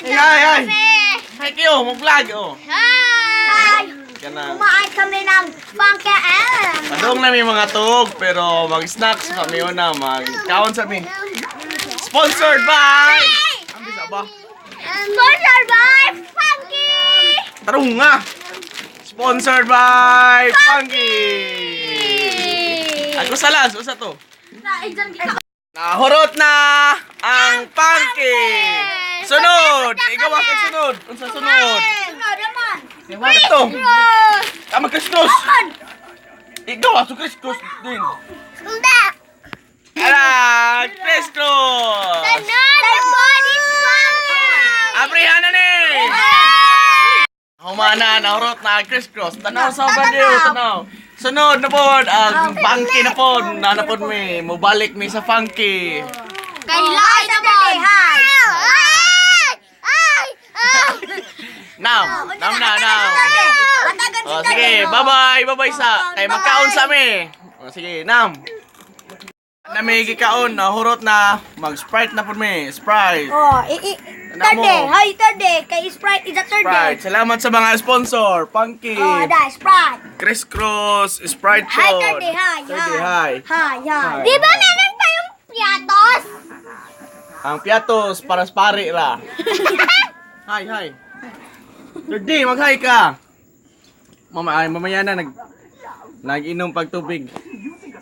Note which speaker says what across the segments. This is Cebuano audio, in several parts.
Speaker 1: Hey, hi, hi. Hi kayo, mag-vlog oh.
Speaker 2: Hi!
Speaker 1: Kana.
Speaker 2: Kumain kami ng Funky M.
Speaker 1: Padong na may mga tug, pero mag-snacks kami una, mag-kaon sa mi. Sponsored by... Ang bisa ba?
Speaker 2: Sponsored by Funky!
Speaker 1: Tarong nga! Sponsored by Funky! Ako sa las, usa to. Nahurot na ang Funky! Sunod! Ikaw ang sunod! Unsa sunod?
Speaker 2: Sunod naman!
Speaker 1: Ito! Tama, Christos! Ikaw ah, Christos din!
Speaker 2: Hindi!
Speaker 1: Ala, Christos!
Speaker 2: Another body Funky!
Speaker 1: Abrihan na ni! Humana, nahurot na ang Chris Cross. Tanaw sa badiw, tanaw. Sunod na pod, ang funky na pod. Na pod mi, mubalik mi sa funky.
Speaker 2: Kailangan naman! Hi! Ay! Ay!
Speaker 1: Nam, nam na, nam.
Speaker 2: Atagan
Speaker 1: O, sige, bye-bye, bye-bye sa. Kay magkaon sa mi. O, sige, nam. Na may gikaon, nahurot na, mag-Sprite na pod mi. Sprite.
Speaker 2: Oh, i i
Speaker 1: Tanaw mo.
Speaker 2: Third day. Hi, third day. Kay Sprite is a third day.
Speaker 1: Sprite. Salamat sa mga sponsor. Funky.
Speaker 2: Oh, da, Sprite.
Speaker 1: Chris Cross, Sprite
Speaker 2: Hi,
Speaker 1: pod.
Speaker 2: third day. Hi,
Speaker 1: Third day, hi.
Speaker 2: Hi, hi.
Speaker 1: Hi.
Speaker 2: Di ba meron pa yung piatos?
Speaker 1: Ang piatos para sa pare ra. Hi, hi. Third day, mag-hi ka. Mama, ay, mamaya na nag-inom pag tubig.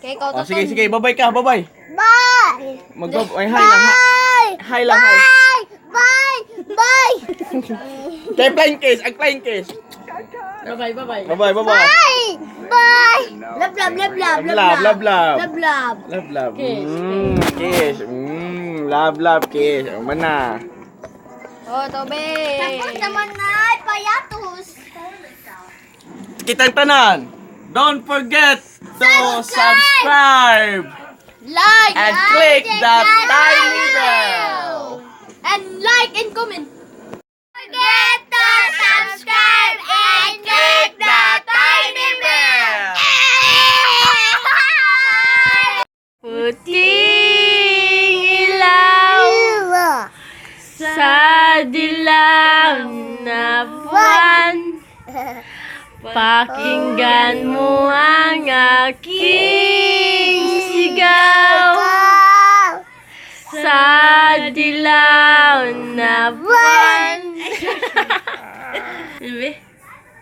Speaker 2: Kay ikaw
Speaker 1: Oh, sige, sige, bye-bye ka, bye-bye.
Speaker 2: Bye!
Speaker 1: Mag ay, hi lang, ha.
Speaker 2: Bye!
Speaker 1: Hi lang, hi.
Speaker 2: Bye! Bye! Bye!
Speaker 1: Kay flying kiss, ang flying kiss.
Speaker 3: Bye-bye, bye-bye.
Speaker 1: Bye-bye, bye-bye.
Speaker 2: Bye! Bye! Love, love, love, love,
Speaker 1: Love, love, love.
Speaker 2: Love, love.
Speaker 1: Love, love.
Speaker 3: Kiss,
Speaker 1: Kiss. Love, love, kiss. Oh, mana.
Speaker 3: Oh, tobe.
Speaker 2: Tapos naman na ay payatos.
Speaker 1: Kitang tanan. Don't forget to subscribe
Speaker 3: Like
Speaker 1: and click the tiny bell.
Speaker 3: And like and comment.
Speaker 2: Forget to subscribe and click the tiny bell.
Speaker 3: Puting ilaw sa dilaw na buwan. Pakinggan mo ang aking sigaw sa dilaw na buwan. Diba?